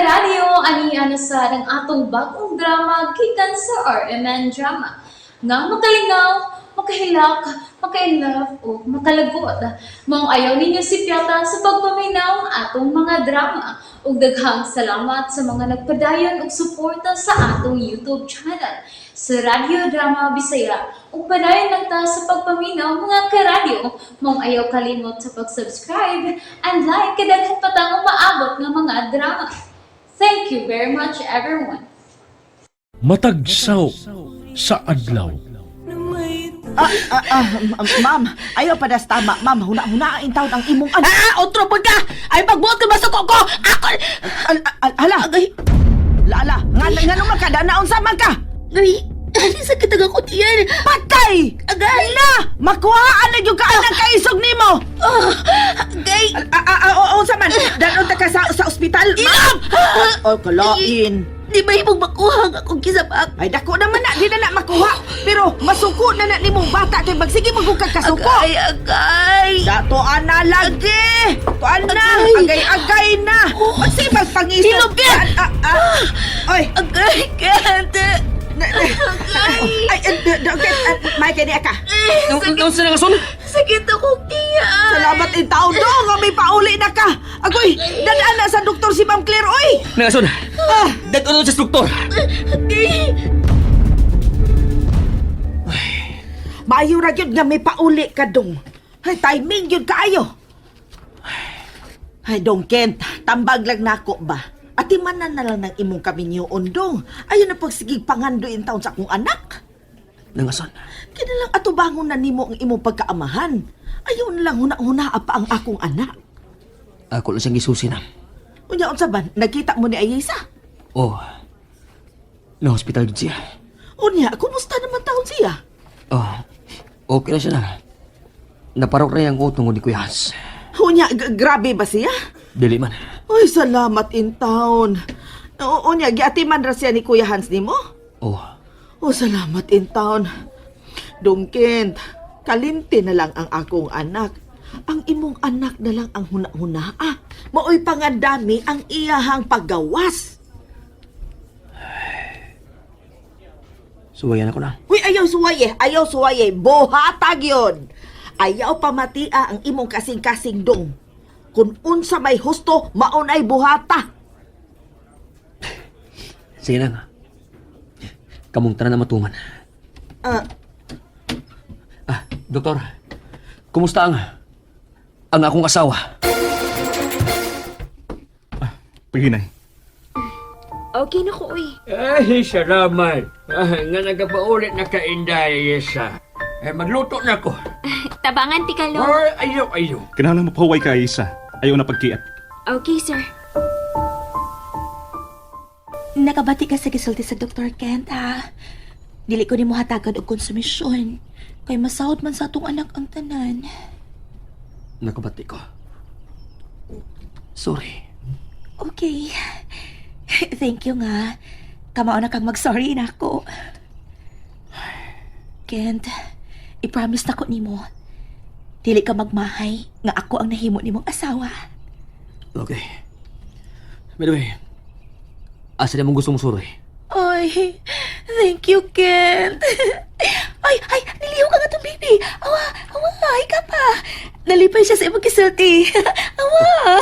Karadyo, ani na sa ang atong bagong drama gikan sa RMN Drama. Nga makalingaw, makahilak, maka-inlove o makalagot. Maong ayaw ninyo sipyata sa pagpaminaw ang atong mga drama. Ug daghang salamat sa mga nagpadayon og suporta sa atong YouTube channel sa Radyo Drama Bisaya. Ug padayon lang ta sa pagpaminaw, mga karadyo. Maong ayaw kalimot sa pag-subscribe and like kay daghan pa tang umaabot nga mga drama. Thank you very much, everyone. Matag saw sa adlaw. Ah, ah, ah, ma'am, ayaw pa das tama, ma'am. Huna-huna in taon ang imong an. Ah, otro pud ka! Ay pagbuot ka masuko ko! Ako! Al, al, hala, Agay, lala, nga nga naman ka, danaon sa man ka. ay, sakit ang ako tiyan. Patay! Agay! Na, makuhaan na yung kaan ang kaisog nimo. Ah, agay! Ah, ah, ah, oo, unsa man? Danon ta ka sa ospital, ma'am. Oh, kalain. Di ba imong makuha ang akong kisabak? Ay, dako naman na, di na na makuha. Pero masuko na na nimong bata kay magsige magukag kasuko. Agay, agay! Dato ana lagi. Tuan na, Agay. agay agay na. Magsige magpangisog. Hilom ka! Ah, ah, ah. Oy, Agay, Kent! Ay, okay, may kini ka. Sakit, na ngason? sakit akong tiyan! Salamat in taon do nga may pauli na ka. Agoy, dadaan na sa doktor si Ma'am Claire oy. Nangason! Ah, Dad-on sa doktor! Agay! maayo ra gyud nga may pauli ka dong. Ay, timing gyud kaayo. Ay, dong Kent, tambag lang nako ba? Ati manan na lang ng imong kaminyoon dong. Ayo na pagsigig pangando in taon sa akong anak. Nangason? Kinalang atubangon na nimo ang imong pagkaamahan. Ayaw na lang huna-huna pa ang akong anak. Ako lang siyang gisusi na. Unya unsa ba? Nakita mo ni Ayesa? Oh. Na-hospital gid siya. Unya, kumusta naman taon siya? Oh. Okay na siya na. Naparok na yung utong ni Kuya Hans. Unya, grabe ba siya? Dili man. Uy, salamat in town. Unya, giatiman ra siya ni Kuya Hans nimo? Oh. Oh, salamat in town. Dong Kent, kalimti na lang ang akong anak. Ang imong anak na lang ang huna-hunaa. Maoy pangandami ang iyahang paggawas. Suwayan ako na. Uy, ayaw suwaye, ayaw suwaye. Buhatag yun. Ayaw pamatia ang imong kasing-kasing dong. Kung unsa may husto, maunay buhata. Sige na nga. Kamong tanan na matuman. Ah, Ah, doktor. Kumusta ang akong asawa? Paginay. Okay na ko, uy. Ay, salamat. Ah, nga nagpaulit na ka, Inday, Yesa. Eh, magluto na ko. Tabangan, Tikalo. Ay, ayaw, ayaw. Kinahanglan mo pahuway ka, Isa. Ayaw na pagkiat. Okay, sir. Nakabati ka sa gisulti sa Dr. Kent, ha? Dili ko nimo hatagan og konsumisyon. Kay masahod man sa atong anak ang tanan. Nakabati ko. Sorry. Okay. Thank you nga. Kamao na kang mag-sorry na ako. Kent, i-promise na ko nimo. Dili ka magmahay nga ako ang nahimo nimong asawa. Okay. By the way, asa na mong gustong suri? Ay, thank you, Kent. Ay, ay, niliho ka nga tong baby. Awa, awa, ay ka pa. Nalipay siya sa imong gisulti. Awa,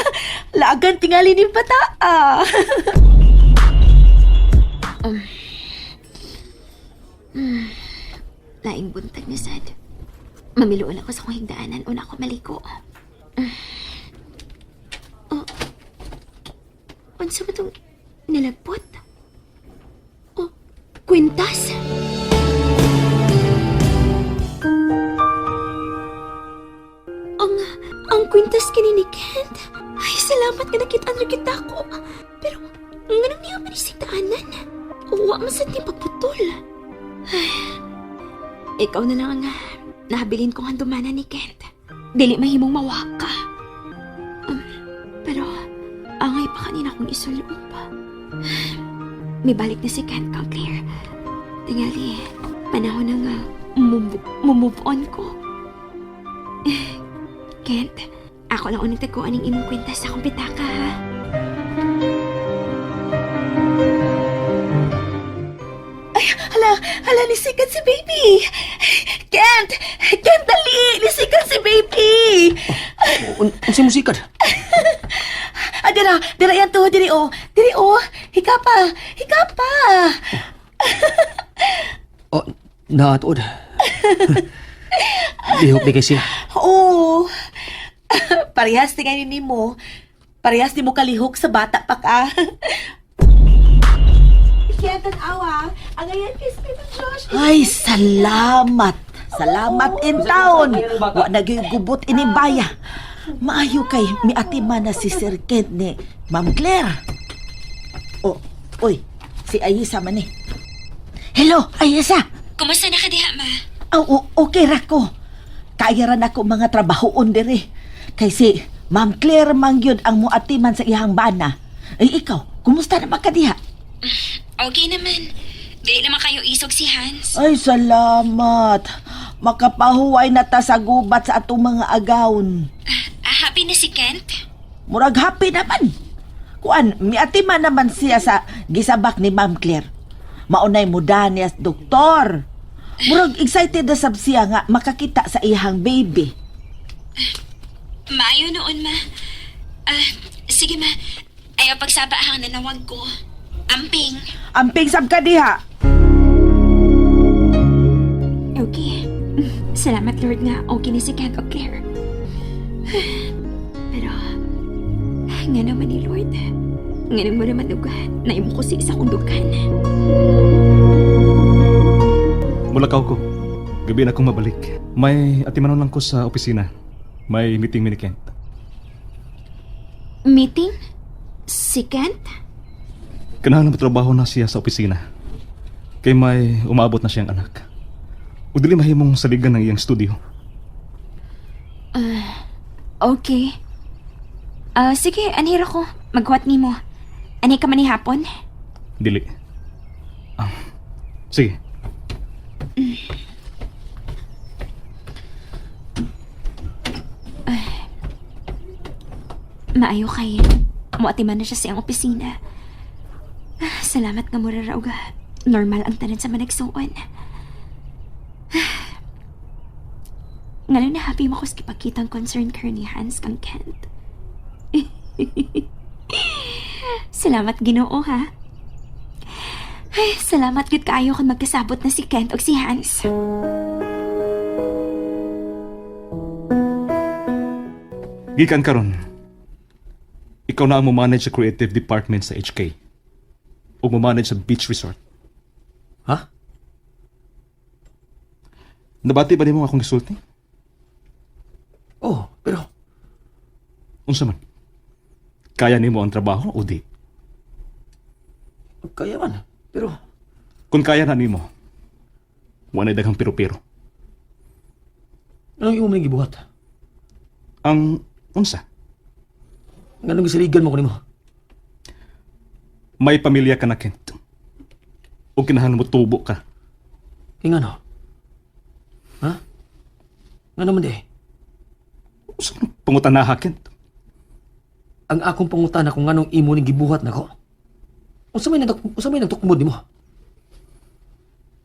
lagan tingali ni bata. Ah. Laing buntag na sad. Mamiluon ako sa kong higdaanan. Una ako maliko. Oh. Unsa ba itong nilagpot? Oh, kwintas? Ang kwintas kini ni Kent. Ay, salamat nga nakita na kita ko. Pero, nganong niya man isig daanan? Wa man sad ni pagputol. Ikaw na lang ang nahabilin kong handumanan ni Kent. Dili mahimong mawaka. Pero, angay pa kanina kong isulong pa. May balik na si Kent kang Claire. Tingali, panahon na nga move on ko. Kent, ako lang unang tagkuan ng imong kwenta sa akong pitaka, ha? Hala, nisikan si baby! Kent! Kent, dali! Nisikan si baby! Unsay musikad? Ah, dira, dira yan to, diri oh. Diri oh, hika pa, hika pa. Oh, naatuod. Lihok di kay siya. Oo. Parehas ni kayo nimo. Parehas ni mo kalihok sa bata pa ka. Kent, ang awa. Ang ayan kay Stephen Josh. Ay, salamat. Salamat in town. Wa na gyud gubot ini baya. Maayo kay miatima na si Sir Kent ni Ma'am Claire. Oh, oy, si Ayisa man ni. Hello, Ayisa. Kumusta na ka diha, ma? Aw, okay ra ko. Kaya ra nako mga trabahoon diri. Kay si Ma'am Claire man gyud ang muatiman sa iyang bana. Ay ikaw, kumusta naman ka diha? Okay naman. Dili naman kayo isog si Hans. Ay, salamat. Makapahuway na ta sa gubat sa atong mga agawon. Ah, happy na si Kent? Murag happy naman. Kuan, miatima naman siya sa gisabak ni Ma'am Claire. Maunay muda niya sa doktor. Murag excited na sab siya nga makakita sa iyang baby. Maayo noon, ma. Ah, sige, ma. Ayaw pagsaba ang nanawag ko. Amping. Amping sab ka diha. Okay. Salamat, Lord, nga okay ni si Kent o Claire. Pero, nga naman ni Lord. Nga naman naman ugat. Naimo ko si isa kong dukan. Mulakaw ko. Gabi na akong mabalik. May atimanon lang ko sa opisina. May meeting mi ni Kent. Meeting? Si Kent? Kailangan na trabaho na siya sa opisina. Kay may umaabot na siyang anak. O dili mahimong saligan ng iyang studio. Okay. Ah, sige, anhiro ko. Maghuwat nimo. Ani ka man ni hapon? Dili. Ah, sige. Maayo kay muatiman na siya sa iyang opisina. Ah, salamat nga mura raw ga. Normal ang tanan sa managsuon. Ah. Ngano na happy mo ko sa kipagkitang concern karon ni Hans kang Kent. Salamat Ginoo ha. Ay, salamat gud kaayo kung magkasabot na si Kent og si Hans. Gikan karon. Ikaw na ang mo-manage sa creative department sa HK. O mo-manage sa beach resort. Ha? Nabati ba nimo akong gisulti? Oh, pero Unsa man? Kaya nimo ang trabaho o di? kaya man. Pero Kung kaya na nimo, wanay daghang pero-pero. anong imo man gibuhat? Ang unsa? Nganong gisaligan mo ko nimo? May pamilya ka na, Kent. O kinahanglan mo tubo ka. Kay ngano? Ha? Ngano man di? Unsa man pangutanaha, Kent? Ang akong pangutana kung nganong imo ning gibuhat nako. Unsa may nagtukmod nimo?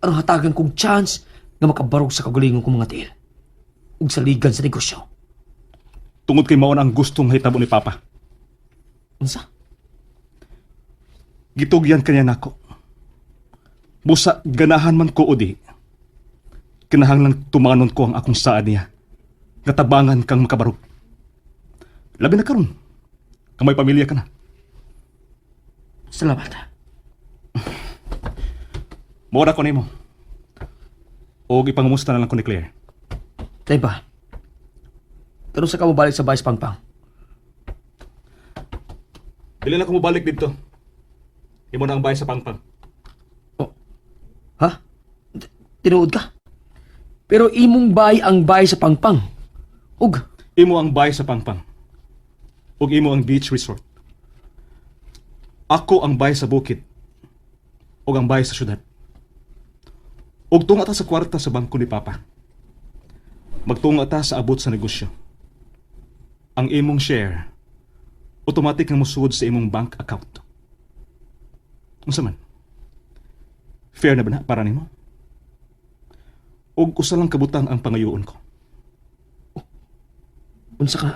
Aron hatagan kog chance nga makabarog sa kaugalingon kong mga tiil ug saligan sa negosyo. Tungod kay mao na ang gustong hitabo ni Papa. Unsa? Gitugyan kanya nako. Busa ganahan man ko o di. Kinahanglan tumanon ko ang akong saad niya. Nga tabangan kang makabarog. Labi na karon. Kang may pamilya ka na. Salamat. Mora ko nimo. O ipangumusta na lang ko ni Claire. Tay pa. Pero sa ka mobalik sa Vice Pangpang. Dili na ko mobalik dito. Imo na ang bahay sa pangpang. Oh. Ha? Tinuod ka? Pero imong bay ang bay sa Pangpang. Ug Imo ang bahay sa pangpang. Ug imo ang beach resort. Ako ang bahay sa bukid. Ug ang bahay sa syudad. Ug tunga ta sa kwarta sa bangko ni Papa. Magtunga ta sa abot sa negosyo. Ang imong share automatic nga mosuod sa imong bank account. Unsa man? Fair na ba na para nimo? Ug usa lang kabutang ang pangayoon ko. Unsa ka?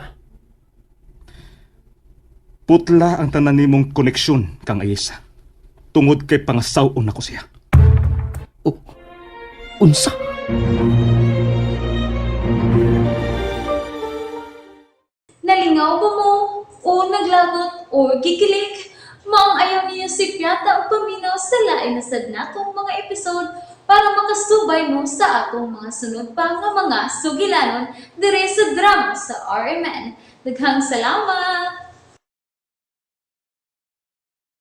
Putla ang tanan nimong koneksyon kang Ayesa. Tungod kay pangasaw-on nako siya. Oh, unsa? Nalingaw ba mo? O naglagot o gikilig? Maong ayaw niyo si Piata ang paminaw sa lain na sad natong mga episode para makasubay mo sa atong mga sunod pa nga mga sugilanon dire sa drama sa RMN. Daghang salamat!